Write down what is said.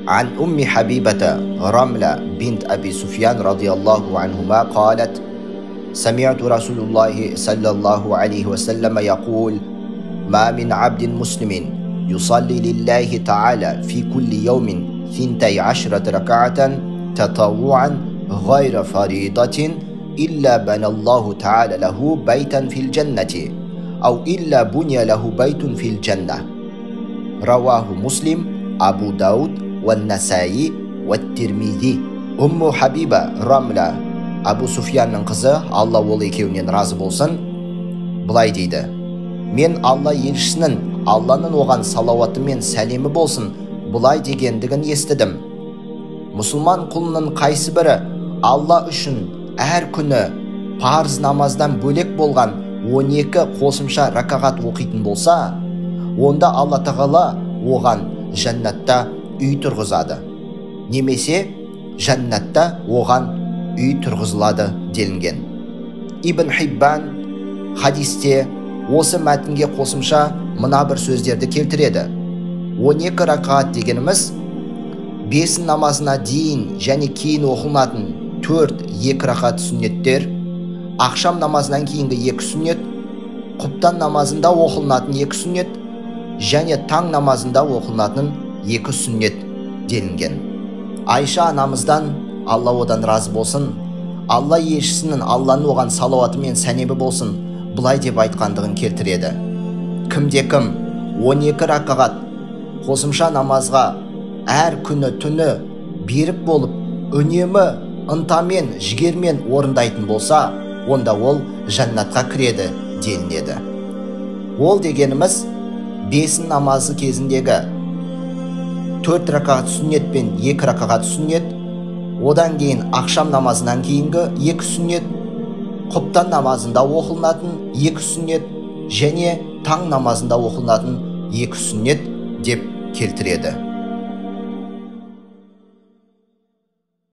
عن أم حبيبة رملة بنت أبي سفيان رضي الله عنهما قالت: سمعت رسول الله صلى الله عليه وسلم يقول: ما من عبد مسلم يصلي لله تعالى في كل يوم 12 ركعة تطوعا غير فريضة إلا بنى الله تعالى له بيتا في الجنة أو إلا بني له بيت في الجنة. رواه مسلم، أبو داود والنسائي والترمذي. Умму Хабиба Рамла, Абу Суфьянның қызы, Алла ол екеуінен разы болсын, былай дейді: Мен Алла елшісінің, Алланың оған салауаты мен сәлемі болсын, былай дегендігін естідім. Мұсылман құлының қайсы бірі Алла үшін әр күні парыз намаздан бөлек болған 12 қосымша ракағат оқитын болса, онда Алла Тағала оған жәннатта үй тұрғызады, немесе жәннатта оған үй тұрғызылады делінген. Ибн Хиббан хадисте осы мәтінге қосымша мына бір сөздерді келтіреді. 12 ракағат дегеніміз бесін намазына дейін және кейін оқылынатын 4-2 ракат сүннеттер, ақшам намазынан кейінгі 2 сүннет, құптан намазында оқылынатын 2 сүннет және таң намазында оқылынатын 2 сүннет делінген. Айша анамыздан, Алла одан разы болсын, Алла елшісінің, Алланың оған салауаты мен сәлемі болсын, былай деп айтқандығын келтіреді. Кімде кім 12 ракағат қосымша намазға әр күні түні берік болып, үнемі ынтамен, жігермен орындайтын болса, онда ол жәннатқа кіреді делінеді. Ол дегеніміз бесін намазы кезіндегі 4 ракағат сүннет пен 2 ракағат сүннет, одан кейін ақшам намазынан кейінгі 2 сүннет, құптан намазында оқылынатын 2 сүннет және таң намазында оқылынатын 2 сүннет деп келтіреді.